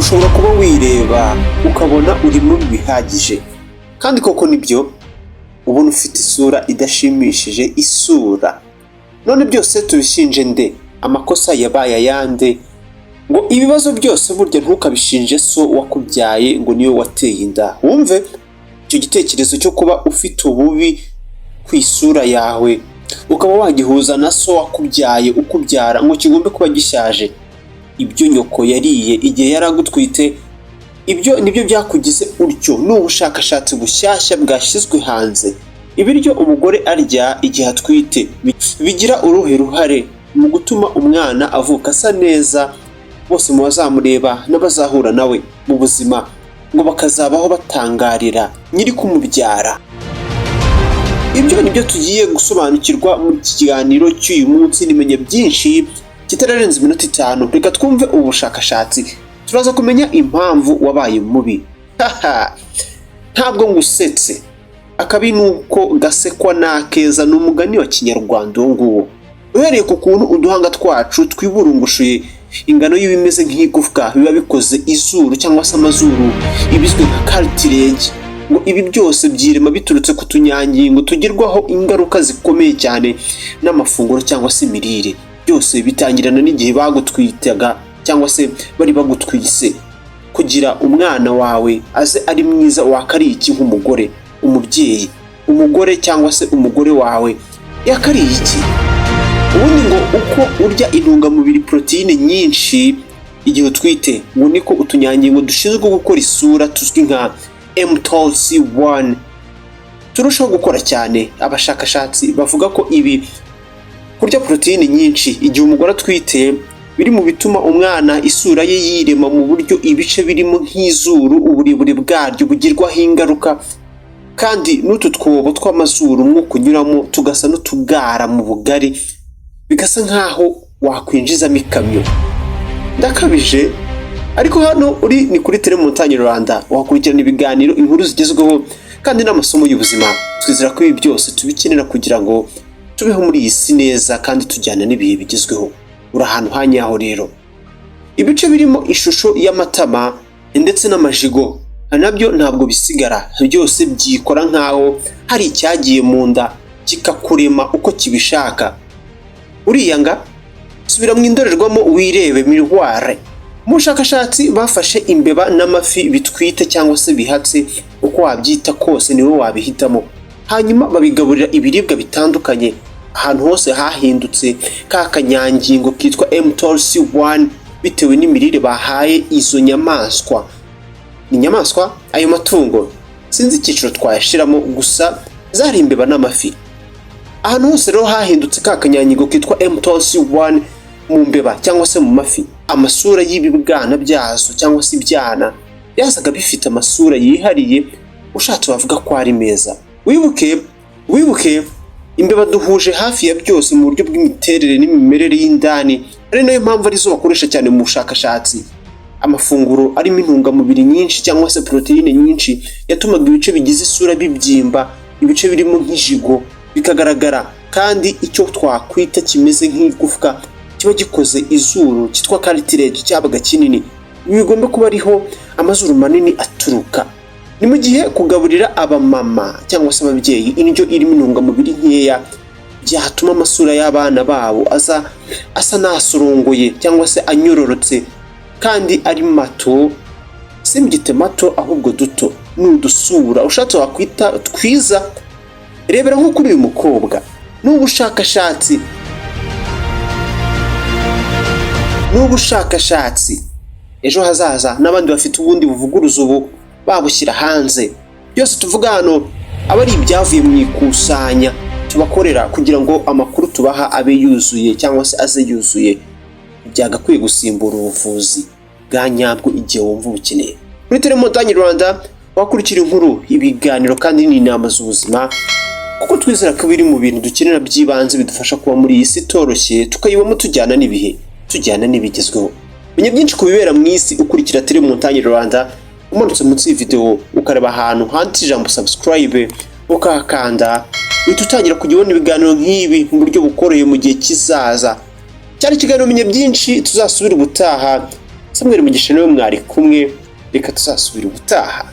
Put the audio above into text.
Ushobora kuba wireba ukabona uri mubi bihagije, kandi koko nibyo, ubona ufite isura idashimishije isura. None byose tubishinje nde? Amakosa yabaye ayande? Ngo ibibazo byose burya ntukabishinje so wakubyaye ngo niwe wateye inda. Wumve icyo gitekerezo cyo kuba ufite ububi ku isura yawe, ukaba wagihuza na so wakubyaye ukubyara, ngo kigombe kuba gishaje. Ibyo nyoko yariye igihe yari agutwite, ibyo nibyo byakugize utyo. Ni ubushakashatsi bushyashya bwashyizwe hanze. Ibiryo umugore arya igihe atwite bigira uruhe ruhare mu gutuma umwana avuka asa neza, bose mu bazamureba n'abazahura nawe mu buzima ngo bakazabaho batangarira nyiri kumubyara. Ibyo nibyo tugiye gusobanukirwa muri iki kiganiro cy'uyu munsi. Nimenya byinshi kitararenza iminota 5. Reka twumve ubu bushakashatsi, turaza kumenya impamvu wabaye mubi. Haha, ntabwo ngusetse. Akabi ni uko gasekwa n'akeza, ni umugani wa Kinyarwanda uwo nguwo. Uhereye ku kuntu uduhanga twacu twiburungushuye, ingano y'ibimeze nk'igufwa biba bikoze izuru cyangwa se amazuru, ibizwi nka cartilage, ngo ibi byose byirema biturutse ku tunyangingo tugirwaho ingaruka zikomeye cyane n'amafunguro cyangwa se imirire. Byose bitangirana n'igihe bagutwitaga cyangwa se bari bagutwise. Kugira umwana wawe aze ari mwiza, wakariye iki nk'umugore, umubyeyi? Umugore cyangwa se umugore wawe yakariye iki? Ubundi ngo uko urya intungamubiri, poroteyine nyinshi igihe utwite, ngo niko utunyangingo dushinzwe gukora isura tuzwi nka mTORC1 turushaho gukora cyane. Abashakashatsi bavuga ko ibi kurya poroteyine nyinshi igihe umugore atwite biri mu bituma umwana isura ye yirema mu buryo ibice birimo nk'izuru, uburebure bwaryo bugirwaho ingaruka, kandi n'utu twobo tw'amazuru umwuka unyuramo tugasa n'utugara mu bugari, bigasa nk'aho wakwinjizamo ikamyo. Ndakabije? Ariko hano uri ni kuri Telemontagne Rwanda, wakurikirana ibiganiro, inkuru zigezweho kandi n'amasomo y'ubuzima. Twizera ko ibi byose tubikenera kugira ngo tubeho muri iyi si neza kandi tujyana n'ibihe bigezweho. Uri ahantu hanyaho rero. Ibice birimo ishusho y'amatama ndetse n'amajigo nabyo ntabwo bisigara, byose byikora nk'aho hari icyagiye mu nda kikakurema uko kibishaka. Uriyanga? Subira mu indorerwamo wirebe, miroir. Mu bushakashatsi bafashe imbeba n'amafi bitwite cyangwa se bihatse, uko wabyita kose niwe wabihitamo, hanyuma babigaburira ibiribwa bitandukanye. Ahantu hose hahindutse ka kanyangingo kitwa mTORC1 bitewe n'imirire bahaye izo nyamaswa. Ni inyamaswa, ayo matungo sinzi icyiciro twayashiramo, gusa zari imbeba n'amafi. Ahantu hose rero hahindutse ka kanyangingo kitwa mTORC1 mu mbeba cyangwa se mu mafi, amasura y'ibibwana byazo cyangwa se ibyana byazaga bifite amasura yihariye, ushatse wavuga ko ari meza. Wibuke imbeba duhuje hafi ya byose mu buryo bw'imiterere n'imimerere y'indani, ari nayo mpamvu arizo bakoresha cyane mu bushakashatsi. Amafunguro arimo intungamubiri nyinshi cyangwa se poroteyine nyinshi yatumaga ibice bigize isura bibyimba, ibice birimo nk'ijigo bikagaragara, kandi icyo twakwita kimeze nk'igufwa kiba gikoze izuru cyitwa cartilage cyabaga kinini. Ibi bigomba kuba ariho amazuru manini aturuka. Ni mu gihe kugaburira abamama cyangwa se ababyeyi indyo irimo intungamubiri nkeya byatuma amasura y'abana babo aza asa n'asorongoye cyangwa se anyororotse kandi ari mato. Simbyite mato ahubwo duto, ni udusura ushatse wakwita twiza. Rebera nko kuri uyu mukobwa. Ni ubushakashatsi. Ejo hazaza n'abandi bafite ubundi buvuguruza ubu babushyira hanze. Byose tuvuga hano aba ari ibyavuye mu ikusanya tubakorera kugira ngo amakuru tubaha abe yuzuye cyangwa se aze yuzuye. Byagakwiye gusimbura ubuvuzi bwa nyabwo igihe wumva ubukeneye. Kuri Telemontagne Rwanda wakurikira inkuru, ibiganiro kandi n'inama z'ubuzima, kuko twizera ko biri mu bintu dukenera by'ibanze bidufasha kuba muri iyi si itoroshye, tukayibamo tujyana n'ibihe, tujyana n'ibigezweho. Menya byinshi ku bibera mu isi ukurikira Telemontagne Rwanda. Umanutse munsi y'iyi video ukareba ahantu handitse ijambo "subscribe", ukahakanda, uhita utangira kujya ubona ibiganiro nk'ibi mu buryo bukoroheye mu gihe kizaza. Cyari ikiganiro Menya Byinshi, tuzasubira ubutaha. Samuel Mugisha niwe mwari kumwe. Reka tuzasubira ubutaha.